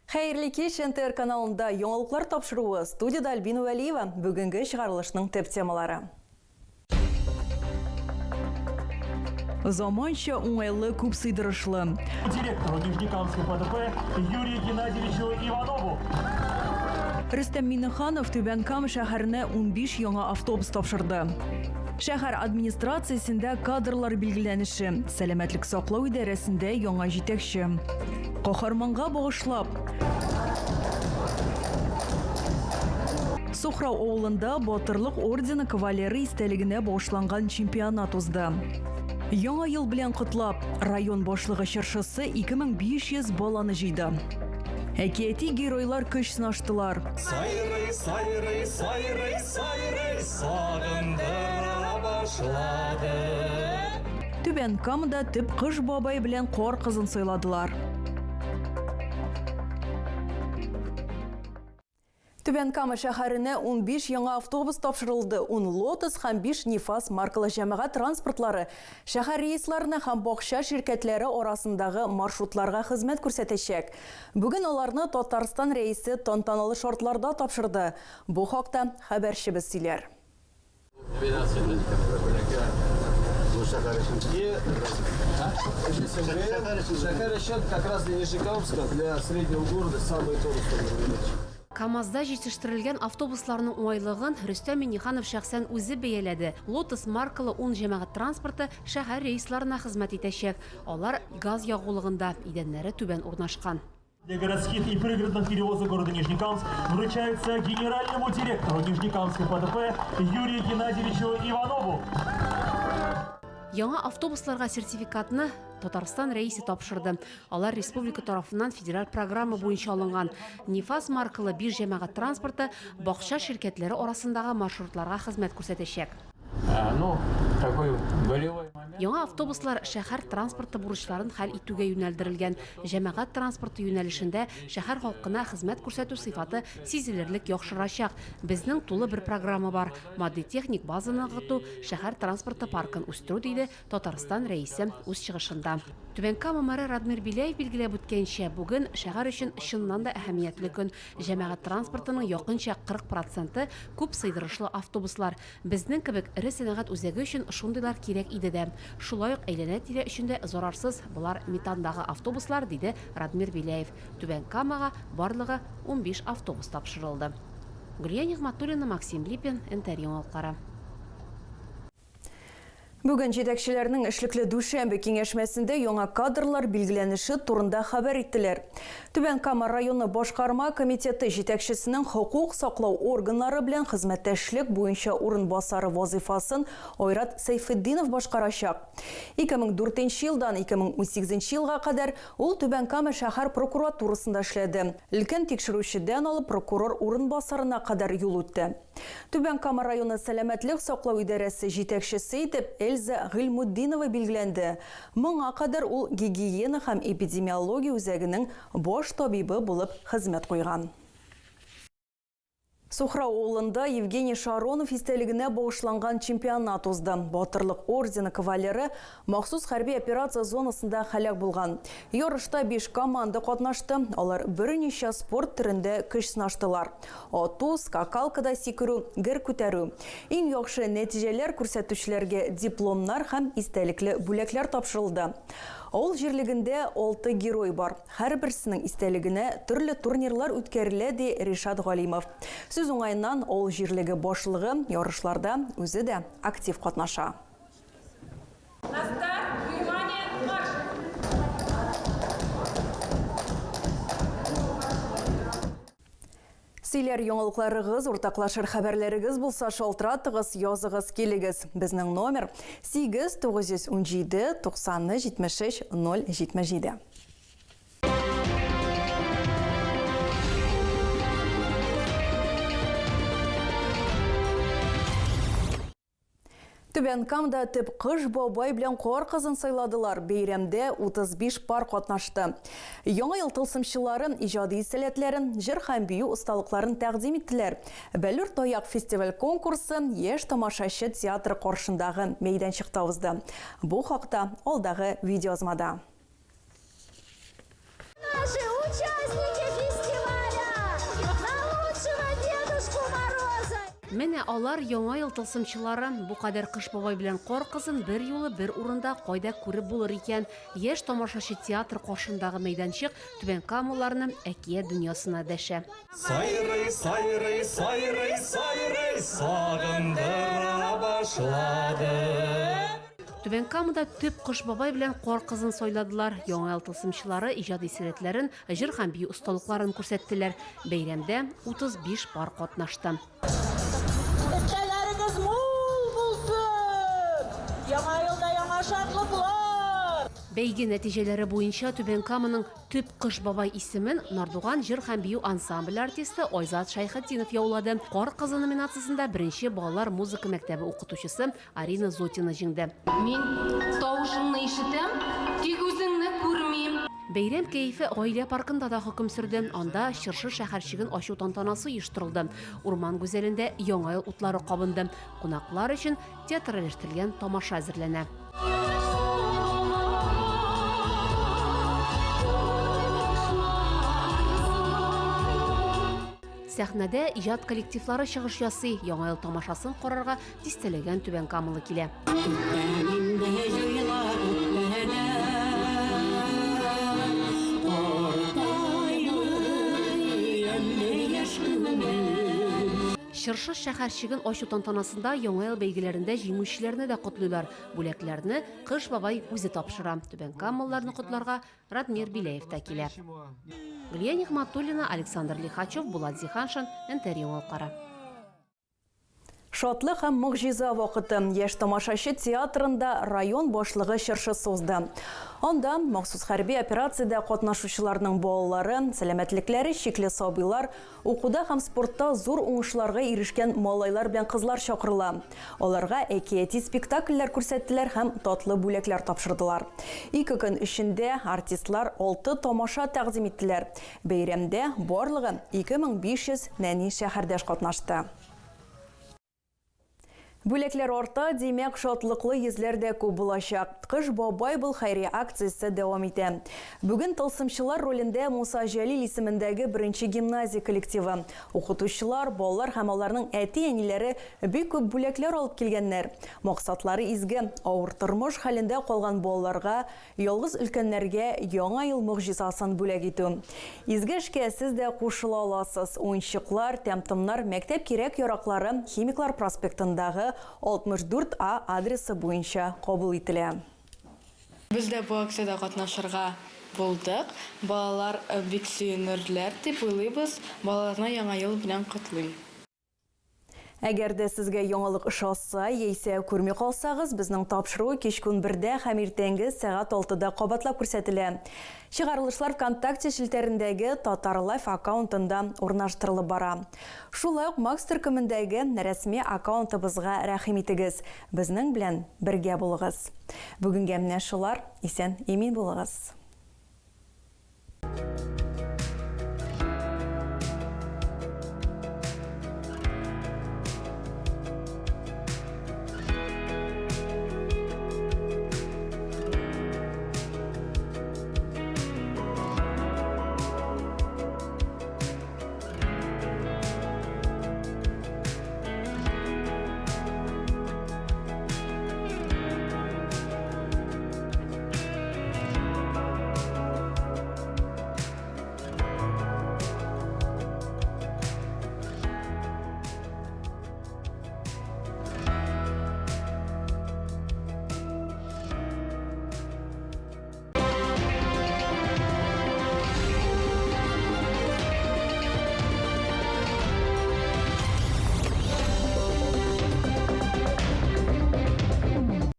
Хәерле кич, НТР каналында яңалыклар тапшыруы. Студиядә Альбина Вәлиева. Бүгенге чыгарылышның төп темалары. Заманча, уңайлы, күп сыйдырышлы. Директору Нижнекамского ПДП Юрию Геннадьевичу Иванову. Рөстәм Миңнеханов Түбән Кама шәһәренә 15 яңа автобус тапшырды. Шәһәр администрациясендә кадрлар билгеләнеше, сәламәтлек саклау идарәсендә яңа җитәкче. Каһарманга багышлап. Сухрау авылында Батырлык ордены кавалеры истәлегенә багышланган чемпионат узды. Яңа ел белән котлап, район башлыгы чыршысы 2500 баланы җыйды. Әкияти геройлар көч сынаштылар. Сайрый, сайрый, сайрый, сайрый, сагындыра башлады. Түбән Камада төп Кыш бабай белән Кар кызын сайладылар. Түбән Кама шәһәренә 15 яңа автобус тапшырылды. 10 Лотос һәм 5 Нефас маркалы җәмәгать транспортлары шәһәр рейсларына һәм бакча ширкәтләре арасындагы маршрутларга хезмәт күрсәтәчәк. Бүген аларны Татарстан Рәисе тантаналы шартларда тапшырды. Бу хакта хәбәрчебез сөйләр. КАМАЗда җитештерелгән автобусларның уңайлыгын Рөстәм Миңнеханов шәхсән үзе бәяләде. Лотос маркалы ун җәмәгать транспорты шәһәр рейсларына хезмәт итәчәк. Алар газ ягулыгында, идәннәре түбән урнашкан. Для городских и пригородных перевозок города Нижнекамск вручается генеральному директору Нижнекамской ПДП Юрию Геннадьевичу Иванову. Яңа автобусларга сертификатны Татарстан Рәисе тапшырды. Алар республика тарафыннан федераль программа буенча алынган. Нефаз маркалы биш җәмәгать транспорты бакча ширкәтләре арасындагы маршрутларга хезмәт күрсәтәчәк. Ну, такой болевой момент. Яңа автобуслар шәһәр транспорты бурычларын хәл итүгә юнәлдерелгән. Җәмәгать транспорты юнәлешендә шәһәр халкына хезмәт күрсәтү сыйфаты сизелерлек яхшырачак. Безнең тулы бер программа бар. Матди-техник базаны ныгыту, шәһәр транспорты паркын үстерү, диде Татарстан Рәисе үз чыгышында. Түбән Кама мэры Радмир Беляев билгеләп үткәнчә, бүген шәһәр өчен чыннан да әһәмиятле көн. Җәмәгать транспортының якынча 40 проценты, күп сыйдырышлы автобуслар. Безнең кебек эре сәнәгать үзәге өчен шундыйлар кирәк иде дә. Шулай ук әйләнә-тирә өчен дә зарарсыз, болар метандагы автобуслар, диде Радмир Беляев. Түбән Камага барлыгы 15 автобус тапшырылды. Гөлия Нигъмәтуллина, Максим Липин, НТР яңалыклары. Бүген җитәкчеләрнең эшлекле дүшәмбе киңәшмәсендә яңа кадрлар билгеләнеше турында хәбәр иттеләр. Түбән Кама районы башкарма комитеты җитәкчесенең хокук саклау органнары белән хезмәттәшлек буенча урынбасары вазыйфасын Айрат Сәйфетдинов башкарачак. 2004 елдан 2018 елга кадәр ул Түбән Кама шәһәр прокуратурасында эшләде. Өлкән тикшерүчедән алып прокурор урынбасарына кадәр юл үтте. Түбән Кама районы сәламәтлек саклау идарәсе җитәкчесе итеп Эльза Гыйльмутдинова билгеләнде. Моңа кадәр ул гигиена һәм эпидемиология үзәгенең баш табибы булып хезмәт куйган. Сухрау авылында Евгений Шаронов истәлегенә багышланган чемпионат узды. Батырлык ордены кавалеры Махсус хәрби операция зонасында һәлак булган. Ярышта биш команда катнашты. Алар берничә спорт төрендә көч сынаштылар. Ату, скакалкада сикерү, гер күтәрү. Иң яхшы нәтиҗәләр күрсәтүчеләргә дипломнар һәм истәлекле бүләкләр тапшырылды. Авыл җирлегендә алты герой бар. Һәрберсенең истәлегенә төрле турнирлар үткәрелә, ди Ришат Галимов. Сүз уңаеннан, авыл җирлеге башлыгы ярышларда үзе дә актив катнаша. На старт, внимание, марш! Сөйләр яңалыкларыгыз, уртаклашыр хәбәрләрегез булса, шалтыратыгыз, языгыз, килегез. Безнең номер 8 917 90 73 077. Түбән Камада төп Кыш бабай белән Кар кызын сайладылар. Бәйрәмдә 35 пар катнашты. Яңа ел тылсымчылары иҗади сәләтләрен, җыр һәм бию осталыкларын тәкъдим иттеләр. Бәллүр таяк фестиваль-конкурсы Яшь тамашачы театры каршындагы мәйданчыкта узды. Бу хакта алдагы видеоязмада. Наши участники фестиваля на лучшего Дедушку Мороза! Менә алар, Яңа ел тылсымчылары. Бу кадәр Кыш бабай белән Кар кызын берьюлы бер урында кайда күреп булыр икән? Яшь тамашачы театры каршындагы мәйданчык түбәнкамалыларны әкият дөньясына дәшә. Сайрый, сайрый, сайрый, сайрый, сагындыра башлады. Түбән Камада төп Кыш бабай белән Кар кызын сайладылар. Яңа ел тылсымчылары иҗади сәләтләрен, җыр һәм бию осталыкларын күрсәттеләр. Бәйрәмдә 35 пар катнашты. Өстәлләрегез мул булсын! Яңа елда яңа шатлыклар! Бәйге нәтиҗәләре буенча Түбән Каманың Төп Кыш бабай исемен Нардуган җыр һәм бию ансамбле артисты Айзат Шәйхетдинов яулады. Кар кызы номинациясендә беренче балалар музыка мәктәбе укытучысы Арина Зотина җиңде. Мин тавышыңны ишетәм, тик үзеңне күрмим. Бәйрәм кәефе Гаилә паркында да хөкем сөрде. Анда чыршы шәһәрчеген ачу тантанасы оештырылды. Урман гүзәлендә Яңа ел утлары кабынды. Кунаклар өчен театральләштерелгән тамаша әзерләнә. Сәхнәдә иҗат коллективлары чыгыш ясый. Яңа ел тамашасын карарга дистәләгән түбәнкамалы килә. Күптән инде җыела Чыршы шәһәрчеген ачу тантанасында Яңа ел бәйгеләрендә җиңүчеләрне дә котлыйлар. Бүләкләрне Кыш бабай үзе тапшыра. Түбәнкамалыларны котларга Радмир Беляев та килә. Гөлия Нигъмәтуллина, Александр Лихачев, Булат Зиһаншин, НТР Яңалыклары. Шатлык һәм могҗиза вакыты. Яшь тамашачы театрында район башлыгы чыршысы узды. Анда махсус хәрби операциядә катнашучыларның балалары, сәламәтлекләре чикле сабыйлар, Укуда һәм спортта зур уңышларга ирешкән малайлар белән кызлар чакырыла. Аларга әкияти спектакльләр күрсәттеләр һәм татлы бүләкләр тапшырдылар. Ике көн эчендә артистлар алты тамаша тәкъдим иттеләр. Бәйрәмдә барлыгы 2500 нәни шәһәрдәш катнашты. Бүләкләр арта, димәк, шатлыклы йөзләр дә күп булачак. Кыш бабай бул хәйрия акциясе дәвам итә. Бүген тылсымчылар ролендә Муса Җәлил исемендәге беренче гимназия коллективы. Укытучылар, балалар һәм аларның әти-әниләре бик күп бүләкләр алып килгәннәр. Максатлары изге, авыр тормыш хәлендә калган балаларга Ялгыз өлкәннәргә Яңа ел могҗизасын бүләк итү. Изге эшкә сез дә кушыла аласыз. Уенчыклар, тәм-томнар, мәктәп кирәк-яраклары Химиклар проспектындагы 64 А адресы буенча кабул ителә. Без дә бу акциядә катнашырга булдык. Балалар бик сөенерләр дип уйлыйбыз. Балаларны Яңа ел белән котлыйм. Әгәр дә сезгә яңалык ошаса, яисә күрми калсагыз, безнең тапшыру кичке унбердә һәм иртәнге сәгать алтыда кабатлап күрсәтелә. Чыгарылышлар ВКонтакте челтәрендәге Татар Лайф аккаунтында урнаштырылып бара. Шулай ук Макс төркемендәге рәсми аккаунтыбызга рәхим итегез, безнең белән бергә булыгыз. Бүгенгә менә шулар, исән-имин булыгыз!